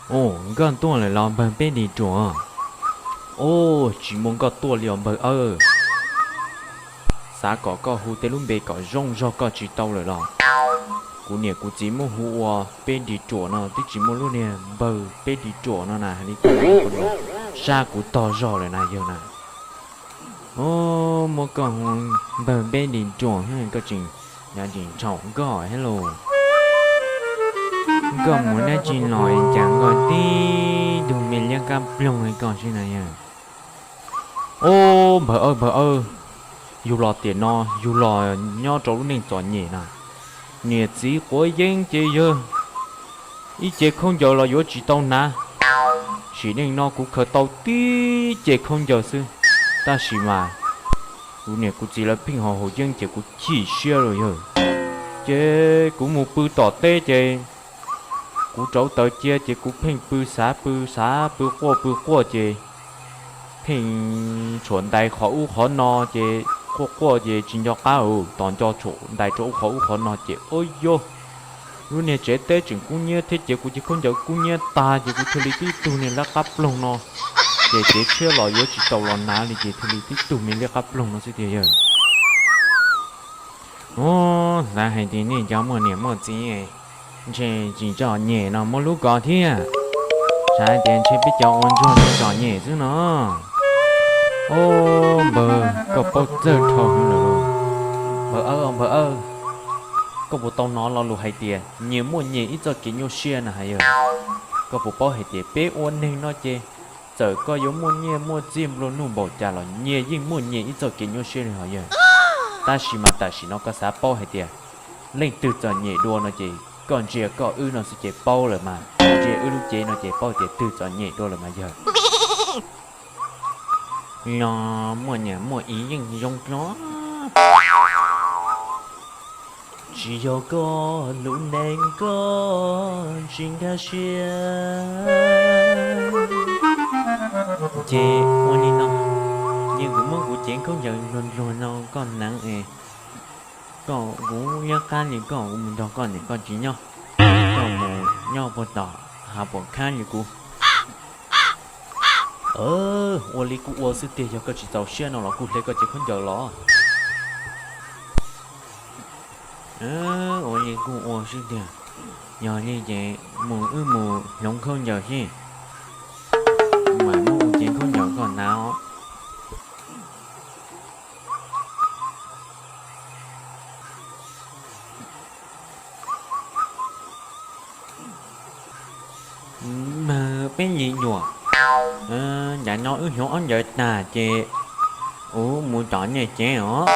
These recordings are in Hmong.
Au, nkoj tuaj lawm los npawg peb dim ruam? Au, tsis muaj nkoj tuaj li os npawg Awb. Xav kom koj hu tej lub npe kom zoo zog koj tsis tau lawm los? Kuv niam kuv txiv muab hu ua peb dim ruam no twb tsis muaj lub niag npawg peb dim ruam no na, hais li ko sab kuv tog zog lawm na yawg na. Au, muab koj hu npawg peb dim ruam, koj tseem, yog tseem txhaum nkoj thiab los? Nkoj mus dab tsi los cas nkoj tib tug me liab qab ploog li koj xwb na yawg? Au, npawg Awb npawg Awb, yug los tiam no yug los nyob rau lub neej txom nyem na, niam txiv quav yeeb ces yawg ib ce khaub ncaws los yuav tsis tau hnav. Sim neej no kuv khaws tau tib ce khaub ncaws xwb, tab sis mas kuv niam kuv txiv lawv pheej ho haus yeeb ces kuv chim siab lawm yawg. Ces kuv mus pw tom teb ces kuv rauv taws cia ces kuv pheej pw xav pw xav pw quaj pw quaj ces pheej tshuam ntais qhov ub qhov no ces quaj quaj ces tsis nco qab ua tos nco tshuam ntais rau ub qhov ub qhov no ces ua yog lub niag tsev teb tseem kub nyiab thiab ces kuv ce khaub ncaws kub nyiab tag ces kuv thiaj li tib tug niag liab qab ploog no ces cev tshiab los yuav tsis tau los hnav li ces thiaj li tib tug me liab qab ploog no xwb tiag yawg. Au, xav hais tias nej cov muaj niam muaj txiv ntshe tsis txom nyem no muab lub ko thiab, xav hais tias ntshe peb cov ua ntsuag tsis txom nyem xwb no. Au, npawg, koj paub txawj dhau heev lawm. Npawg Awb npawg Awb, koj puas tau hnov lo lus hais tias nyias muaj nyias ib txoj kev nyuaj siab na hais yawg? Koj puas paub hais tias peb ua neeg no ces txawm koj yuav muaj nyiaj muaj txiaj nplua nuj npaum cas los nyias yeej muaj nyias ib txoj kev nyuaj siab li hos yawg. Tab sis mas tam sim no koj xav paub hais tias leej twg txom nyem dua no ces koj ntsia koj wb no xwb ces paub lawm mas, ntsia wb lub cev no ces paub tias twg txom nyem dua lawm mas yawg. Los muaj niam muaj txiv yeej zoo no. Tsis yog koj lub neej koj tsis nkag siab. Ces ua li no, cia kuv muab kuv cev khaub ncaws luag luag no koj hnav es koj, kuv liab qab li koj, kuv mus nrog koj niam koj txiv nyob, koj mus nyob puag tom hav puam khab li kuv. Ua li kuj ua xwb tiag, yog koj tsis txaus siab no los kuj hle koj cev khaub ncaws los. Ua li kuj ua xwb tiag, yog li ces mus wb mus hloov khaub ncaws seb, mam muab kuv cev khaub ncaws koj hnav os. Npawg Peb Lis Duam, ntawm no wb hloov ob ncaws tag ces kuv mus tom nej cev os.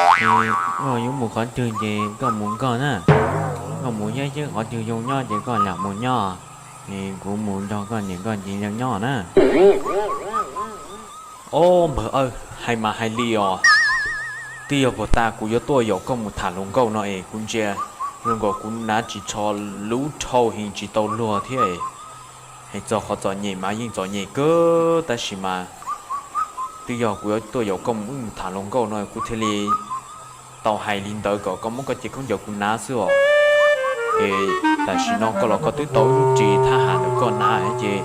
Koj yuav mus qhov twg ces koj mus koj na. Koj mus saib seb qhov twg zoo nyob ces koj lam mus nyob, es kuv mus nrog koj niam koj txiv lawv nyob na. Ob npawg Awb, hais mas hais li os, twb yog puag ta kuv yuav tuaj yaum koj mus tham hluas nkauj no es kuv ntsia zoo nkaus kuv hnav ris tsho luv dhau heev tsis tau luag thiab. Hais txog qhov txom nyem mas yeej txom nyem kawg tab sis mas twb yog kuv yuav tuaj yaum koj mus wb mus tham hluas nkauj no kuv thiaj li tau hais li ntawd kom koj muab koj cev khaub ncaws kuv hnav xwb os. Es tam sim no koj los koj twb tau ib lub ris thab ham ntawm koj hnav ces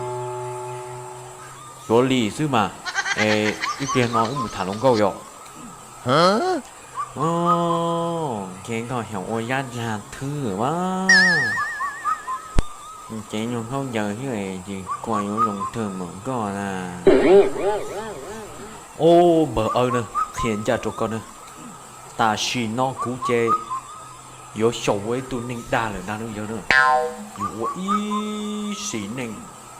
yuav li xwb mas, es ib pliag no wb mus tham hluas nkauj yom. Ces koj xyaum ua zab dag thwb a, cev nyuag khaub ncaws xwb es koj yuav zoo twg mas koj na. Ob npawg Awb na, qhia ncaj rau koj na, tam sim no kuv ces yuav xyaum ua ib tug neeg dag lawm na yawg na. Yus ua ib sim neej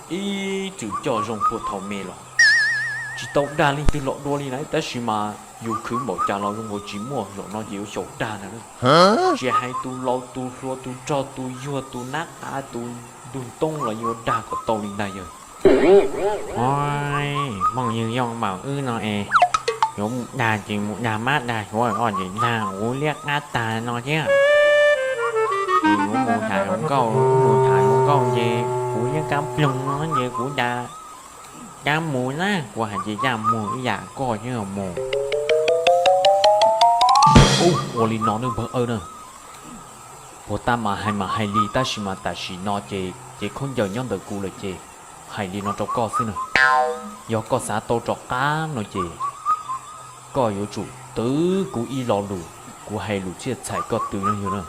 ib txwm coj zoo puag thaum me los tsis tau dag leej twg los dua li na, tab sis mas yus khwv npaum cas los zoo nkaus tsis muaj, zaum no ces yuav xyaum dag ntag. Tsis hais tus laus tus hluas tus rog tus yuag tus nab qav tus ntug ntoo los yuav dag kom tau li ntag yawg. Phooj ywg Yooj Npaum wb no es yuav mus dag ces mus dag mab dag suav, koj tseem dag kuv liab qab tag no thiab. Ces kuv mus tham hluas nkauj, kuv mus tham hluas nkauj ces kuv liab qab ploog no ces kuv dag cab mus na, kuv hais tias cab mus ib yam koj thiab mus. Ua li no npawg Awb na, puag ta mas hais mas hais li tab sis mas tam sim no ces cev khaub ncaws nyob ntawm kuv lawm ces Hais li no rau koj xwb na, yog koj xav tau rov qab no ces koj yuav tsum twv kuv ib lo lus, kuv hais lus txhiaj txhais koj twv no yog na.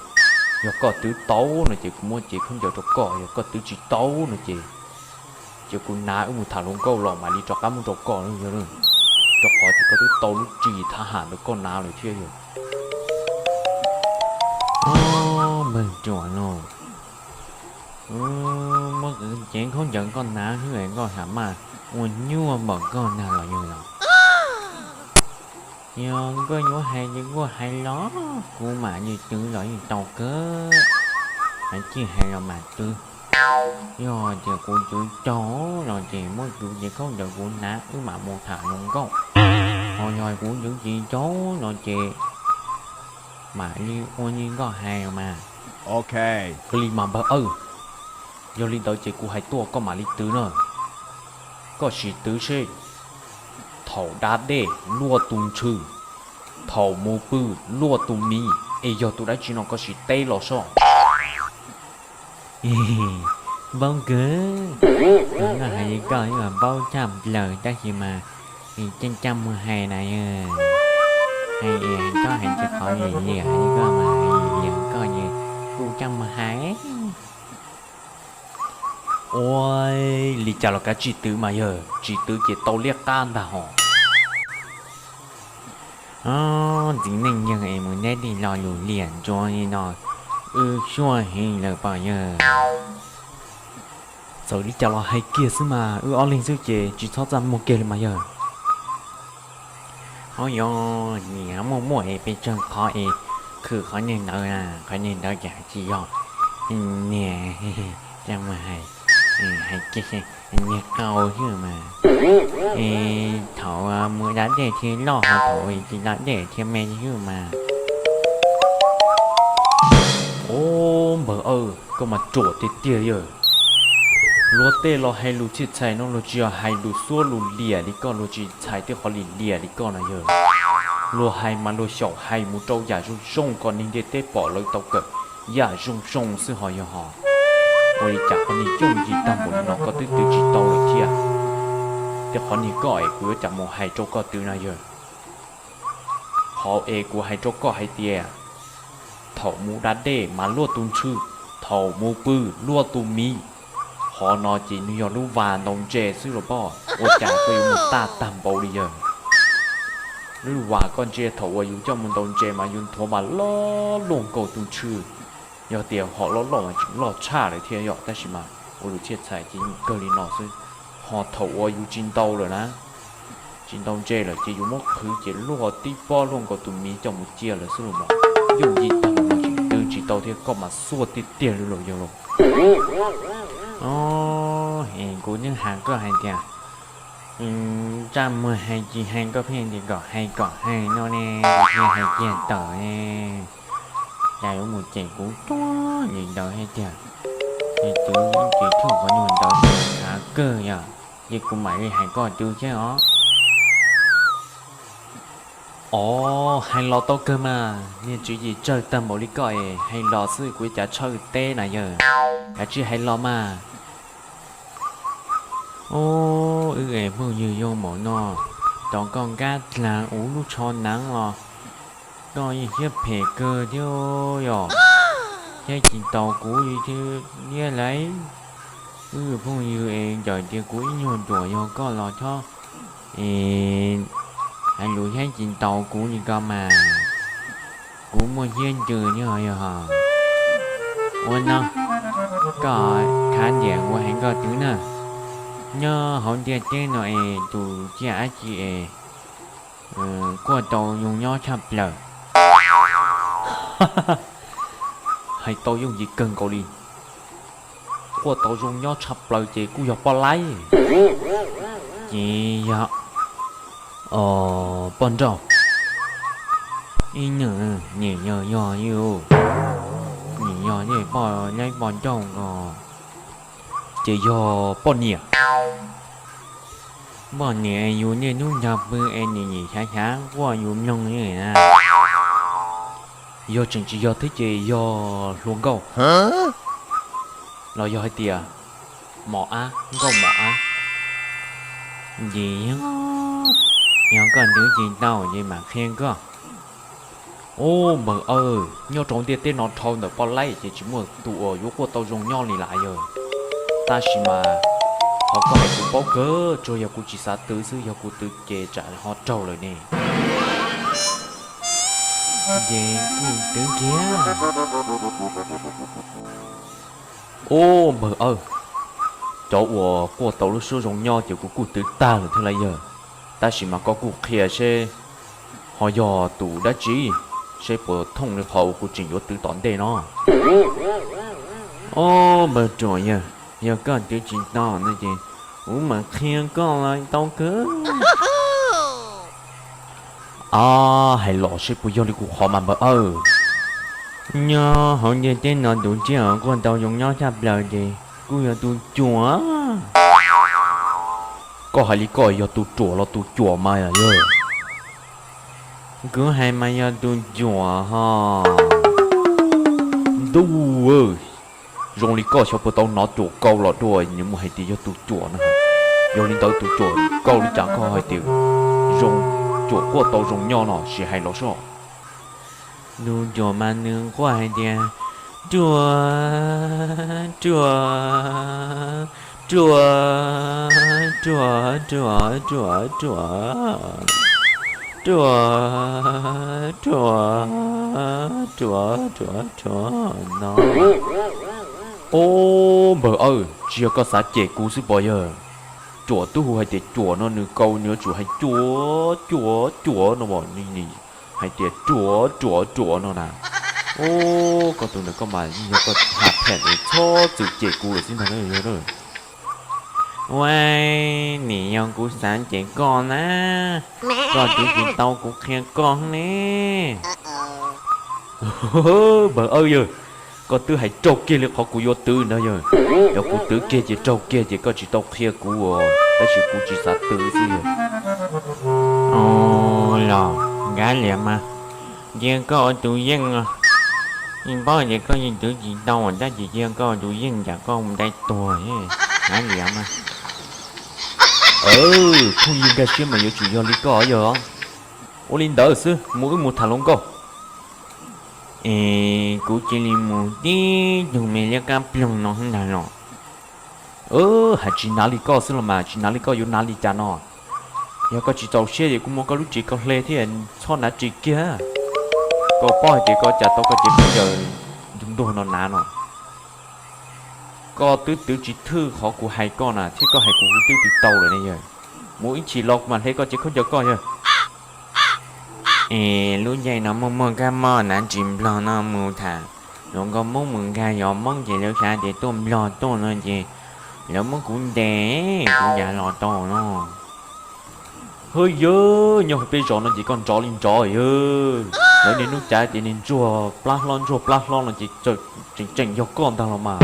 Yog koj twv tau no ces kuv muab cev khaub ncaws rau koj, yog koj twv tsis tau no ces, ces kuv hnav wb mus tham hluas nkauj los mam li rov qab muab rau koj no yog na. Rau qhov tias koj twb tau lub ris thab ham ntawm koj hnav lawm thiab yog. Npawg ruam lauj, muab cev khaub ncaws koj hnav xwb es koj ham maj ua nyuaj npaum koj nag los yog los. Yog koj yuav hais ces kuj hais los, kuv mam li twv los yeej tau kawg. Hais tij hais los mam twv. Yog tias kuv twv tau no ces muab kuv cev khaub ncaws kuv hnav wb mam mus tham hluas nkauj. Ho yog kuv twv tsis tau no ces mam li ua li koj hais mas. Ua li mas npawg Awj, yog li ntawd ces kuv hais tuaj koj mam li twv na. Koj sim twv seb, thaum da dej luaj tus ntshw, thaum mus pw luaj tus miv, es yog tus dab tsi no koj sim teb los soj. Npaum kawg, koj hais li koj yeej paub tshaj plaws tab sis mas, ceeb caj muag hais na yog, hais es txhob hais tsis qhov li liam li koj mas, hais li liam koj ces kuj caj muag hais. Ua li cas los kav tsij twv mas yog tsis twv ces tau liab qab ntag hos. Ntxiv neej yawg es mus neb tej lo lus liam ntsuav li no, wb suab heev lawm pog yawg. Txawm li cas los hais kiag xwb mas, wb ob leeg xwb ces tsis txhob txaj muag kiag li mas yawg. Hos yog niam muaj muaj es pes tsawg qhov es khwm qhov niag ntawd, qhov niag ntawd ces hais tsis yog niag, hais, hais kiag niag qau xwb mas. Es thaum mus da dej thiaj loj, ho thaum tsis da dej thiaj me xwb mas. Ub, npawg Awj, koj mas ruam tiag tiag yawg. Luag tej los hais lus txhiaj txhais no luag tsis yog hais lus xuab lus liam li koj, luag tsis txhais tej qhov lim liam li koj no yawg. Luag hais mas luag xyaum hais mus rau yam zoo zoo kom neeg ntiaj teb pom lawv tau kawm yam zoo zoo xwb ho yog hos. Ua li cas koj niag yooj yim tag npaum li no koj twb twv tsis tau lawm thiab. Tej qhov niag koj es kuv yuav cas mus hais rau koj twv no yawg. Qhov es kuv hais rau koj hais tias, thaum mus da dej mas luaj tus ntshw, thaum mus pw luaj tus miv. Qhov no ces nws yog lub vas ntaus ntses xwb los pob, ua cas koj yuav mus taj tag npaum li yawg. Lub vas koj ntsia thaum uas yus coj mus ntaus ntses mas yus nthuav mas loj luaj nkaus tus ntshw. Yog tias hom loj loj mas tseem loj tshaj lawm thiab yom, tab sis mas ua lus txhiaj txhais ces yeej kawg li no xwb. Ho thaum uas yus tsis ntaus lawm na, tsis ntaus ntses lawm ces yus muab qhwv ces luaj tib pob luaj nkaus tus miv coj mus cia lawm xwb los mas, yooj yim tag los mas tseem twv tsis tau thiab, koj mas xuaj tiag tiag li los yog los. Os, es kuv twb has koj hais tias, txaj muag hais tsis hais koj pheej tias kom hais kom hais no ne, kuv thiaj hais kiag tawm ne. Cas yuav mus cem kuv tuag li ntawd thiab tiag. Ces twv ces tshuaj qhov nyuag ntawd khav kawg yom, ces kuv mam li hais koj twv thiab os. Os, hais los tau kawg mas, niag tswv yim tsawg tag npaum li koj es hais los xwb kuv cas tshawj teb na yawg. Kav tsij hais los mas. Os, wb es phooj ywg zoo npaum no, tos koj nkab dlag ua lub tsho hnav los koj yeej siab phem kawg thiab yom. Thiab tsis taus kuv li thiab lauj. Wb phooj ywg es ntxawm tias kuv ib nyuag ruam yog koj los chob es hais lus thiab tsis taus kuv li ko mas, kuv muaj siab ntsws thiab yog hos. Ua no, koj khav tias kuv hais koj twv na, nyob hauv ntiaj teb no es tus tsiaj dab tsi es quaj tau zoo nyob tshaj plaws? Hais tau yooj yim kawg nkaus li. Quaj tau zoo nyob tshaj plaws ces kuj yog poj laib. Ces yog, os, poj nrauj. Ib nws, nim yog, yog, nim yog nej poj laib poj nrauj ko, ces yog poj niam. Poj niam yus niaj hnub nrog pw es nim nim xyav xyav quaj yus mloog li na. Yog tseem tsis yog thiab ces yog hluas nkauj, los yog hais tias Mos ab, nkauj mos ab, ces yog koj twv tsis tau ces mam qhia koj. Ub, npawg Awj, nyob rau ntiaj teb no dhau ntawm poj laib ces tsis muaj tus uas yuav quaj tau zoo nyob li lawm yawg. Tab sis mas qhov koj hais kuv paub kawg, tsuas yog kuv tsis xav twv xwb, yog kuv twv ces tsam ho raug lawm ne. Ces kuj twv kiag. Ub, npawg Awj, cov uas quaj tau lub suab zoo nyob ces kuv kuj twv tag lawm thiab lauj yawg. Tab sis mas koj kuj qhia seb ho yog tus dab tsi, seb puas thooj li qhov uas kuv tseem yuav twv tom ntej no. Ub, npawg Ruam yawg, yog koj twv tsis tau no ces kuv mam qhia koj los tau kawg. Ab, hais los seb puas yog li kuv qhov mas npawg Awj. Nyob hauv ntiaj teb no tus tsiaj uas quaj tau zoo nyob tshaj plaws ces kuj yog tus cuam. Koj hais li koj yog tus ruam los tus cuam mas yog? Kuv hais mas yog tus cuam ho. Ntuj, zoo li koj xyov puas tau hnov cuam kau los dua nws mus hais tias yog tus cuam no. Yog li ntawd tus cuam kau li cas koj hais tias zoo, cuam quaj tau zoo nyob no sim hais los soj. Tus cuam mas nws quaj hais tias ruam, ruam, ruam, ruam, ruam, ruam, ruam, ruam, ruam, ruam, ruam, ruam no. Ub, npawg Awj, tsis yog koj xav cem kuv xwb pom yawg. Cuam twb hu hais tias cuam no nws kau nws yuav tsum hais cuam, cuam, cuam no, hais tias ruam, ruam, ruam no na. Ub, koj tus ntawd koj mas yeej yog koj ha phem es txhob txwm cem kuv lawm xwb ntag yog. Ua, nim yog kuv xav cem koj na, koj twv tsis tau kuv qhia koj ne. Npawg Awj yawg, koj twb hais raug kiag li qhov kuv yuav twv ntag yawg. Yog kuv twv kiag ces raug kiag ces koj tsis tau qhia kuv, tab sis kuv tsis xav twv xwb yawg. Los, Nkaj Liam mas, cia koj ua tus yeej os. Yeej paub tias koj yeej twv tsis tau tab sis cia koj ua tus yeej, cas koj mus dai tuag, Nkaj Liam mas. Phooj ywg Nkaj Siab mas yuav tsum yog li koj yawg. Ua li ntawd xwb, mus wb mus tham hluas nkauj. Es kuv cia li mus tib tug me liab kab ploog no ntag los. Hais tsis hnav li koj xwb los mas, tsis hnav li koj yuav hnav li cas no? Yog koj tsis txaus siab ces kuv muab koj lub tsev koj hle thiab txhob hnav tsev kiag. Koj paub hais tias koj cas tau koj cev khaub ncaws ntuag ntuag no hnav no. Koj twb twv tsis thwj qhov kuv hais koj na thiab koj hais kuv twb twv tau lawm ne yawg. Mus ib chim los kuv mam hle koj cev khaub ncaws koj yawg. Es lub caij no muaj muaj kab mob hnav tsis nplog no mus tham hluas nkauj Hmoob mus nkag yos Hmoob ces lawv xav tias tuaj nplog tuaj no ces lawv muab kuv ntes, kuv cas los tau no. Hwb yawg, nyob hauv peb zos no ces koj nrov li nrov yawg. Lawv niaj hnub cav tias niag ntsuag plab hlob ntsuag plab hlob no ces tseem tseem yog koj ntag los mas.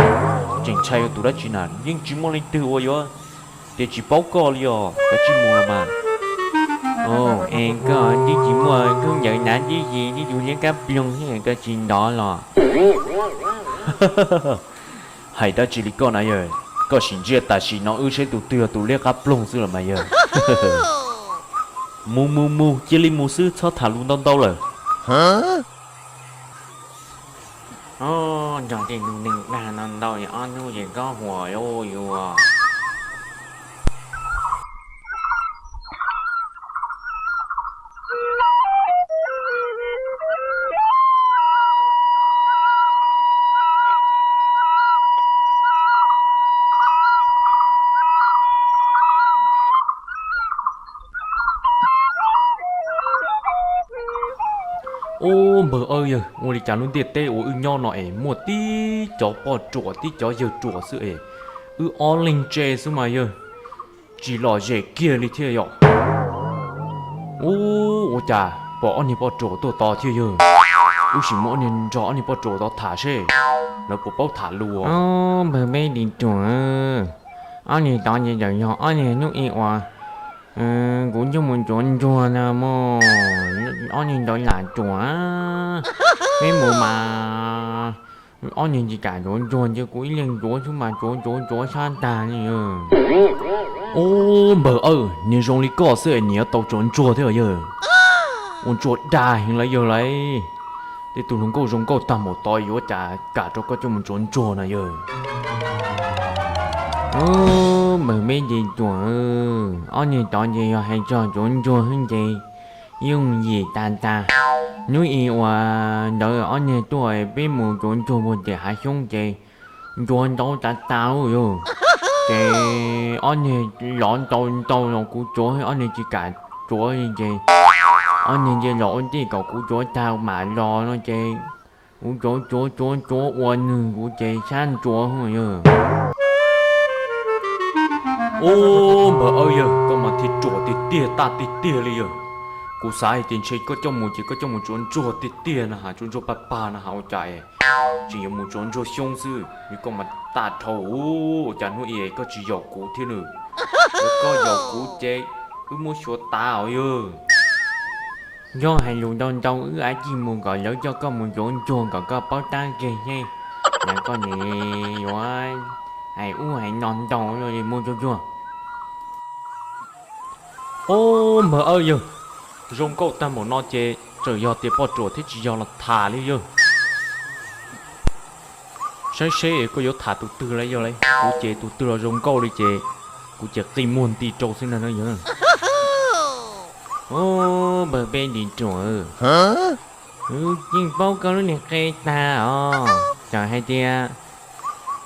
Tseem ntshai tus dab tsi na, yeej tsis muaj leej twg uas yuav tias tsis paub koj li os, kav tsij mus los mas. Es koj twb tsis muaj khaub ncaws hnav tib si, tib tug liab kab ploog thiab koj tsis nrov los? Hais dab tsi li koj na yawg, koj sim ntsia tam sim no wb saib tus twg yog tus liab qab ploog xwb los mas yawg. Mus mus mus, cia li mus xwb txhob tham lus ntau ntau lawm. Nrog tej tug neeg dag no ntau ob hnub ces koj huam yuav. Ub, npawg Awj yawg, ua li cas lub ntiaj teb uas wb nyob no es muaj tib cov poj ruam tib cov yawg ruam xwb es wb ob leeg tsev xwb mas yawg, tsis lom zem kiag li thiab yom. Ub, ua cas pom ob niag poj ruam tuaj tod thiab yawg? Wb sim mus ob niag nrog ob niag poj ruam tod tham seb lawv puas paub tham lus. Npawg peb lis ruam, ob niag tod ces tawm yog ob niag hnub ib uas kuv coj mus tsuav ntsuag na mog. Ob niag ntawd lam ruam, peb mus mas Ob niag tsis kam ntsuav ntsuag ces kuv ib leeg ntsuav xwb mas ntsuav ntsuav ntsuav sab tag li yawg. Ub, npawg Awj, niag zoo li koj xwb es niag yuav tau tsuav ntsuag thiab yawg. Ua ntsuag dag heev lawm yawg lauj. Tej tug hluas nkauj zoo nkauj tag npaum tod yuav cas kam rau koj coj mus tsuav ntsuag no yawg. Npawg, peb nce tuam, ob niag tod ces yog hais txog tsuav ntsuag xwb ces yooj yim tas tas. Hnub ib uas ntawd ob niag tuaj peb mus tsuav ntsuag puag tim hav xyoob ces ntsuav ntau tas tas li yawg. Ces ob niag lov ntau ntau los kuv tsuav, ob niag tsis kam tsuav li ces ob niag nce los ua ntej kom kuv tsuav tag mam los no ces kuv tsuav tsuav tsuav tsuav ua nws kuv ces sab ntsuav yawg. Ub, npawg Awj yawg, koj mas thiaj ruam tiag tiag tag tiag tiag li yawg. Kuv xav hais tias ntshe koj coj mus ces koj coj mus tsuav ntsuag tiag tiag na has, tsuav ntsuag pag pag na has ua cas es tseem yuav mus tsuav ntsuag xyoob xwb, koj mas tag dhau ua cas hnub ib koj tsis yaum kuv thiab nws. Yog koj yaum kuv ces wb muab xyuas tas os yawg. Yog hais lus ntau ntau wb ab cig mus kom lawv coj koj mus tsuav ntsuag kom koj paub tab keg thiab. Yog koj nim yuav hais ub hais no ntau li mus tsuag ntsuag. Ub, npawg Awj yawg, zoo nkauj tag npaum no ces txawm yog tias poj ruam thiab tsis yog los tham li yawg. Saib seb koj yuav tham tus twg los yog li, kuv ces tus twg los zoo nkauj li ces kuv ces qi muag nti rau xwb ntag yawg. Ub, npawg, peb nce tuam, kuv yeej paub koj lub niag qe tag os. Txawm hais tias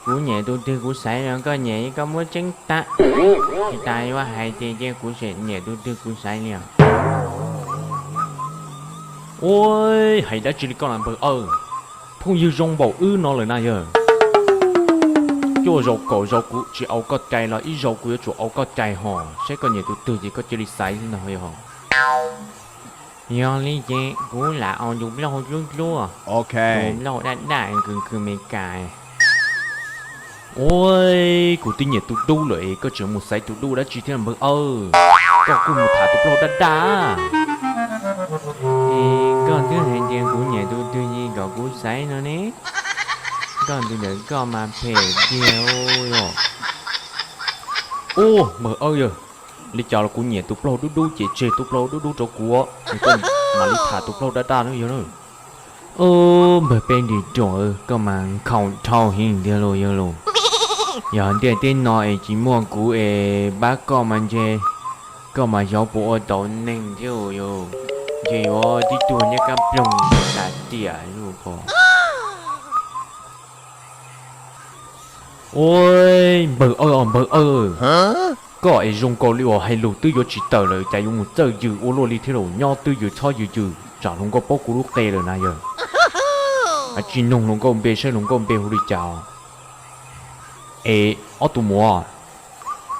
kuv nyiam tus twg kuv xaiv los koj nyiam koj muab tseeb tag. Tsis tas yuav hais tias ces kuv tseem nyiam tus twg kuv xaiv li os. Ua, hais dab tsi li koj na npawg Awj? Phooj ywg zoo npaum wb no lawm na yawg. Cuaj zaus kaum zaus kuv tsis au koj cai los ib zaus kuv yuav tsum au koj cai hos, saib koj nyiam tus twg ces koj cia li xaiv xwb ntag yog. Yog li ces kuv lam au tus plaub hau dlub dlub, tus plaub hau daj daj khwv khwv me kas. Ua, kuv twb nyiam tus dub lawm es koj tseem mus xaiv tus dub dab tsi thiab npawg Awj? Koj kuj mus tham tus plaub hau daj daj. Es koj twb hais tias kuv nyiam tus twg ces kom kuv xaiv no ne. Koj tus ntawm koj mas phem tiag os. Ub, npawg Awj yawg, li cas los kuv nyiam tus plaub hau dub dub ces tseg tus plaub hau dub dub rau kuv, es koj mam li tham tus plaub hau daj daj no yawg na. Ub, npawg, peb nce tuam, koj mas nkhaus dhau heev tiag lauj yawg lauj. Yog ntiaj teb no es tsis muaj kuv es pab koj mas ntshe koj mas xyov puas ua tau neeg thiab yawg. Ntshe yuav tib tug nyob kab ploog tas tiam lauj ko. Ua, npawg Awj, npawg Awj, koj es zoo nkaus li uas hais lus twb yuav tsis tawm lawm cas yuav mus txawj yws ua luaj li thiab lauj. Nyob twb yws txhob yws yws tsam hluas nkauj paub kuv lub qe lawm na yawg. Tsis noog hluas nkauj npe saib hluas nkauj npe hu li cas. Es ob tug muam,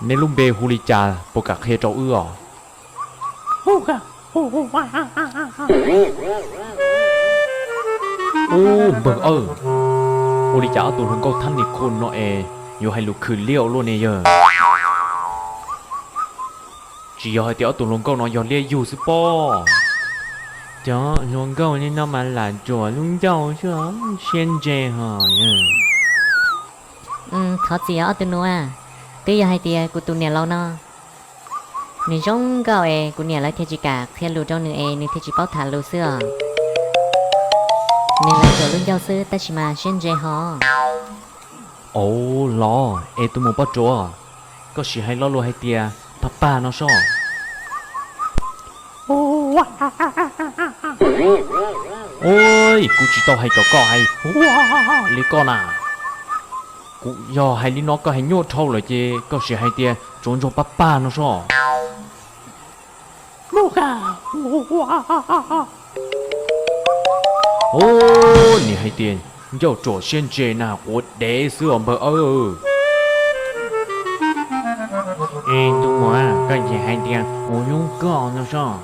neb lub npe hu li cas puas kam qhia rau wb os? Ub, npawg Awj, ua li cas ob tug hluas nkauj thab nis khu no es yuav hais lus khwv liab ua luaj ne yawg? Tsis yog hais tias ob tug hluas nkauj no yog liab yug xwb pob. Cov hluas nkauj li no mas lam ruam lub ncauj xwb, siab ntse hos yawg. Thov txim os ob tug nus, twb yog hais tias kuv tus niam laus no nws zoo nkauj es kuv niam lawv thiaj tsis kam qhia lus rau nws es nws thiaj tsis paub tham lus xwb os. Nws lam ruam lub ncauj xwb tab sis mas siab ntse hos. Au los, es tus muam Paj Ruam, koj sim hais lo lus hais tias pag pag no sob. Ua, kuv tsis tau hais kom koj hais li koj na. Kuv yog hais li no koj hais nyuaj dhau lawm ces koj sim hais tias tsuav ntsuag pag pag no sob. Ua, nim hais tias ncauj ruam siab ntse na quav dev xwb os npawg Awj. Es tus muam, koj sim hais tias kuv hlub koj no sob.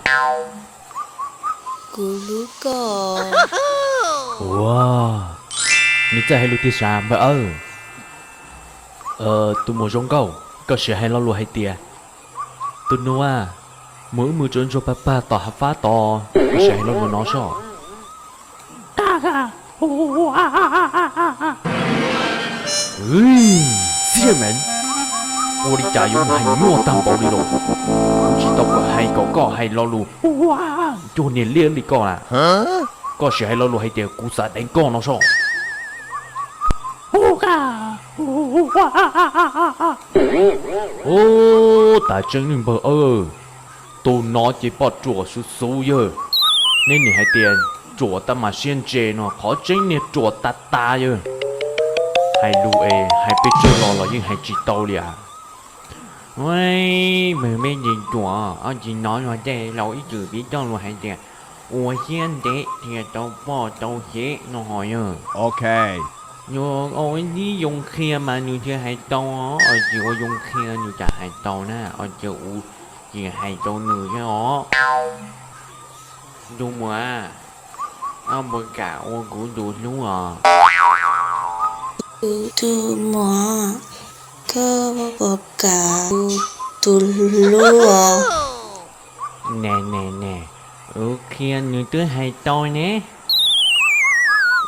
Kuv hlub koj. Ua, nws txawj hais lus tiag sav npawg Awj. Tus muam zoo nkauj, koj sim hais lo lus hais tias tus nus, mus wb mus tsuav ntsuag pag pag tom hav fab tod, koj sim hais lo lus no sob. Xiab mev, ua li cas yuav mus hais nyuaj tag npaum li los? Kuv tsis tau kom hais kom koj hais lo lus cuag niag liab li koj na. Koj sim hais lo lus hais tias kuv xav deev koj no soj. Ub, tas tseeb li npawg aw, tus no ces poj ruam xwb xwb yawg. Neb nim hais tias ruam tab mas siab ntse no, qhov tseeb niag ruam tas tas yawg. Hais lus es hais peb tsawg los los yeej hais tsis tau li as. Ua, npawg, peb ntsis ruam, ob tsis hnov luag tej laus ib txwm piv txoj lus hais tias ua siab ntev thiaj tau poj tau sev no ho yawg. Yuav ua ib tib zoo qhia mas nws thiaj hais tau, os tsis ua zoo qhia nws cas hais tau na, os cia kuv tsis hais rau nws thiab os. Tus muam, koj puas kam ua kuv tus hlub os? Tus muam, koj puas kam ua tus hlub os? Ne ne ne, kuv qhia nws twb hais tau ne.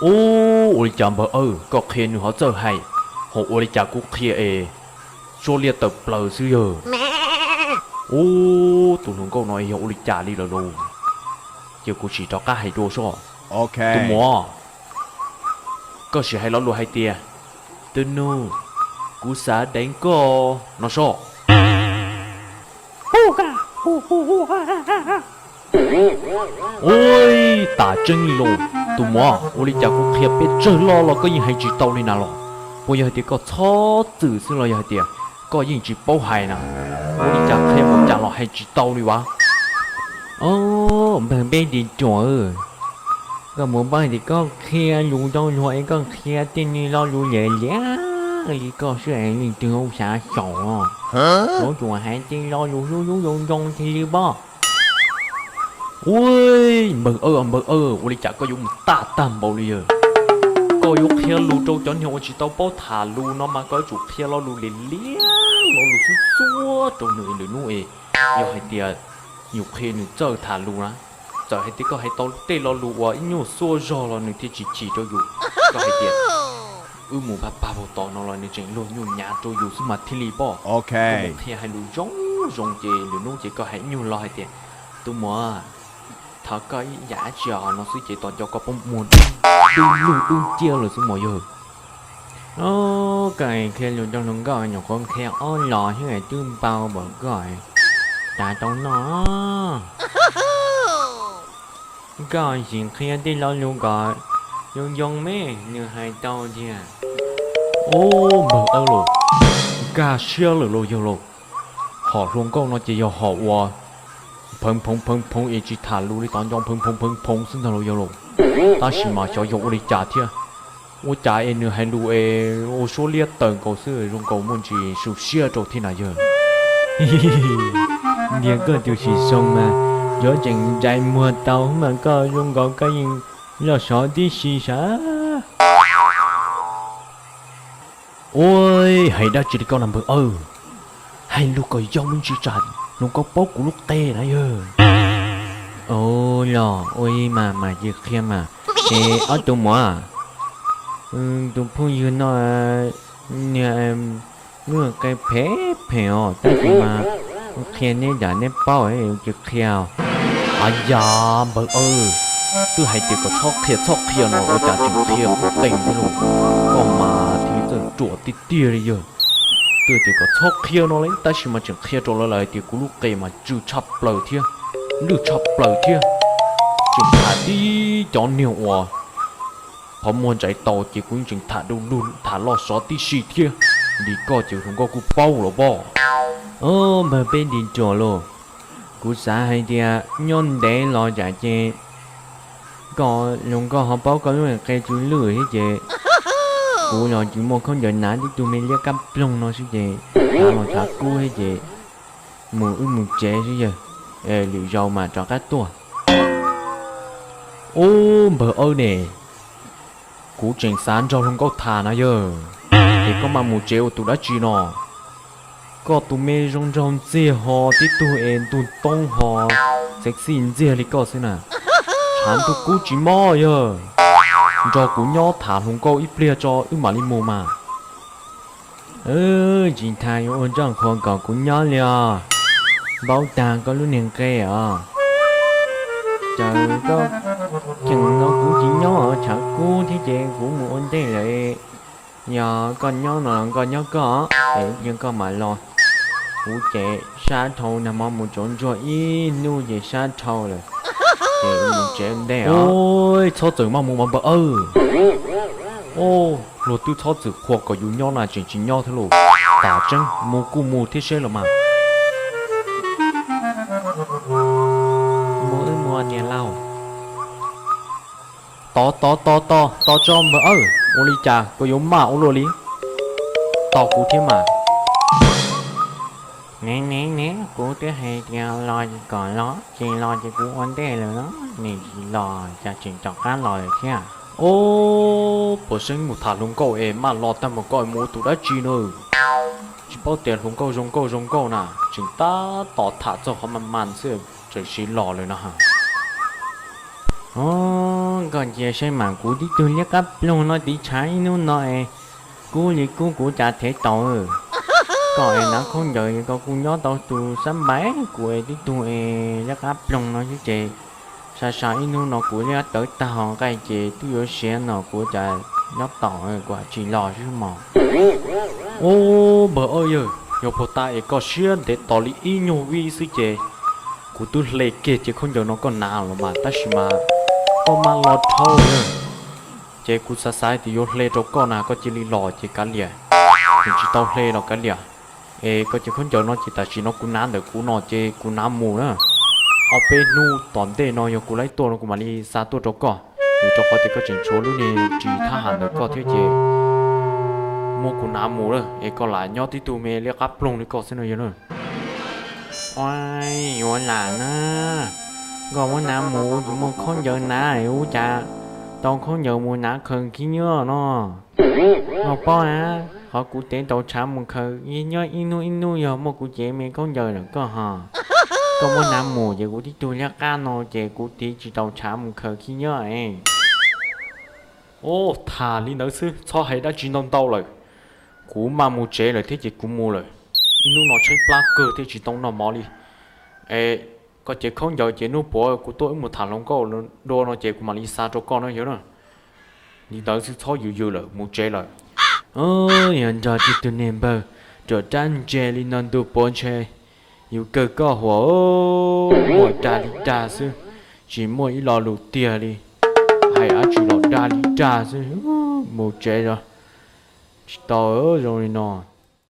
Ub, ua li cas npawg aw, koj qhia nws ho txawj hais, ho ua li cas kuv qhia es suab liab tawm plaws xwb yawg. Ub, tus hluas nkauj no yog ua li cas li lawm lauj? Ces kuv sim rov qab hais dua soj. Tus muam, koj sim hais lo lus hais tias, tus nus, kuv xav deev koj no soj. Ub, tas tseeb li lauj, tus muam, ua li cas kuv qhia peb tsawg lo los koj yeej hais tsis tau li na los? Puas yog hais tias koj txhob txwm xwb los yog hais tias koj yeej tsis paub hais na? Ua li cas qhia mus cas los hais tsis tau li vas? Os, npawg, peb ntsis ruam, koj puas paub hais tias koj qhia lus rau luag es koj qhia tej niag lo lus liam liam li koj xwb es leej twg xav xyaum os? Yuav tsum hais tej lo lus hlub hlub zoo zoo thiaj li paub. Ua, npawg aw, npawg aw, ua li cas koj yuav mus tag tag npaum li yawg? Koj yuav qhia lus rau cov niag uas tsis tau paub tham lus no mas koj yuav tsum qhia lo lus liam liam, lo lus xub xuab rau nws lwm hnub es yog hais tias yus qhia nws txawj tham lus na, txawm hais tias koj hais tau tej lo lus uas ib nyuag xuab zog los nws thiaj tsis chim rau yus. Koj hais tias wb mus pag pag pag tod no los nws tseem luag nyuj nyav rau yus xwb mas thiaj li paub. Koj mus qhia hais lus zoo zoo ces lwm hnub ces koj hais ib nyuag lo hais tias, tus muam, thov koj ib yam dab tsi os no xwb ces tos nco koj poob muag dub lug dub ciab lawm xwb mas yawg. Koj qhia lus rau hluas nkauj nyuam qhuav qhia ob los xwb twb npau npaum koj, tas tau noj. Koj sim qhia tej lo lus kom zoo zoo me, nws hais tau tiag. Ub, npawg aw los, nkag siab lawm lauj yawg lauj. Hom hluas nkauj no ces yog hom uas pheev phoov pheev phoov es tsis tham lus li, tos nco pheev phoov pheev phoov xwb ntag lauj yawg lauj. Tab sis mas xyov yog ua li cas thiab, ua cas es nws hais lus es ua suab liab tawm nkaus xwb, zoo nkaus muaj ntsis su siab rau thiab na yawg. Ntiag, koj tus sim zoo mas yuav tseem ntsais muag tau mas koj zoo nkaus koj yeej loj sov tib si sav. Ua, hais dab tsi li koj na npawg aw? Hais lus kom yog me ntsis tsam hluas nkauj paub kuv lub qe na yawg. Ua los ua li mas mam li qhia mas. Es ob tug muam, tus phooj ywg no niag lub qe phem phem os, tab sis mas qhia neb yam neb paub ces qhia. Ab yam, npawg aw, twb hais tias kom txhob qhia txhob qhia no ua cas tseem qhia kuv qe thiab lauj? Koj mas thiaj li txawj ruam tiag tiag li yawg. Twb tias kom txhob qhia no li tab sis mas tseem qhia rau lawv lawm hais tias kuv lub qe mas tsw tshaj plaws thiab lwj tshaj plaws thiab. Tseem tham tib cov niag uas qhov muag ntsais tau ces kuv yeej tseem tham du lug tham loj sov tib si thiab. Li koj ces hluas nkauj kuj paub los pob. Npawg, peb nti ruam lauj. Kuv xav hais tias nyob ntev los tsam ces koj hluas nkauj ho paub koj lub qe tsw lwj thiab ces kuv los tsis muaj khaub ncaws hnav, tib tug me liab kab ploog no xwb ces tshav los tshav kub thiab ces mus wb mus tsev xwb yawg, lwm zaus mam rov qab tuaj. Ub, npawg aw ne, kuv tseem xav nrog hluas nkauj tham na yawg, ces koj mam mus tsev ua tus dab tsi no? Koj tus me zoo nraug ntxiag ho tib tug es ntug toob ho sexy ntxiag li koj xwb na, tshav ntuj kub tsis mob yawg. nrog kuv nyob tham hluas nkauj ib pliag tso wb mam li mus mas. Tsis tas yuav ua nroj qhuav kom kuv nyob li os. Npaub tag koj lub niag nqe os. Ces koj cheem no kuv tsis nyob os, tshav kub thiab ces kuv mus ua ntej lawm. Yog koj nyob no los koj nyob koj, es yog koj mam los. Kuv ces sab dhau nag hmo mus tsuav ntsuag ib hnub ces sab dhau lawm. Ces mus tsev ntej os. Txhob txawm maj mus mas npawg aw. Luag twb txhob txwm qhuas kom yus nyob na tseem tsis nyob thiab lauj. Tam tseeb mus kuj mus thiab seb los mas. Mus wb mus niam laus. Tos tos tos tos tos tso npawg aw, ua li cas koj yuav maj ua luaj li? Tos kuv thiab mas. Ne ne ne, kuv twb hais tias los kom los, tsis los ces kuv ua ntej lawm los, nim tsis los cas tseem rov qab los lawm thiab. Ob, puas seeb mus tham hluas nkauj es maj los tag mus koj mus ua tus dab tsi na? Tsis paub tias hluas nkauj zoo nkauj zoo nkauj na, tseem tab tom tham txog qhov mas mas xwb tseem siv los lawm no. Ob, koj cia saib mas kuv tib tug liab qab ploog no tiv tshav ib hnub no es kub li kub kuv cas thev taus. Koj es hnav khaub ncaws ko kuj nyob tau tus xab npais, kuv es tib tug es liab qab ploog no xwb ces sas sas ib hnub no kuv liab tawv tag ho nqaij ces twb yuav siav no kuv cas nyob taus kuv tsis los xwb mog. Ob, npawg aw yawg, yog puag ta es koj siab ntev tos li ib nyuag vib xwb ces kuv twb hle kiag cev khaub ncaws no koj hnav los mas tab sis mas koj maj los dhau lawm. Ces kuv xav xav tias yuav hle rau koj na koj cia li los ces kav liam, tsis tau hle los kav liam. Es koj cev khaub ncaws no ces tam sim no kuv hnav ntawm kuv no ces kuv hnav mus na. Ob peb hnub tom ntej no yog kuv laib tuaj no kuv mam li xa tuaj rau koj, vim rau qhov tias koj tseem tshuav lub niag ris thab ham ntawm koj thiab ces muab kuv hnav mus lawm es koj lam nyob tib tug me liab qab ploog li koj xwb no yog na. Ua, yuav lam na, koj muab hnav mus kuv tsis muaj khaub ncaws hnav, ua cas tau khaub ncaws mus hnav khaws khib nyiab no. Koj paub na, qhov kuv tev tau tshav mus khaws nyob ib hnub ib hnub yog muaj kuv cev me khaub ncaws lawm koj ho. Koj muab hnav mus ces kuv tib tug liab qab no ces kuv tiv tsis tau tshav mus khaws khib nyiab. Ub, tham li ntawd xwb txhob hais dab tsi ntau ntau lawm. Kuv maj mus tsev lawm thiab ces kuv mus lawm. Ib hnub no tshaib plab kawg thiab tsis tau noj mov li. Es koj cev khaub ncaws ces hnub puav kuv tuaj wb mus tham hluas nkauj dua no ces kuv mam li xa rau koj no yog na. Li ntawd xwb txhob yws yws lawm mus tsev lawm. Yog nrog tib tug niag npawg ruam rab ntse li no ntu puav ntshe yus kawg koj huam, muaj dag li dag xwb, tsis muaj ib lo lus tiag li. Hais dab tsi los dag li dag xwb. Mus tsev os. Tsis tau zoo li no.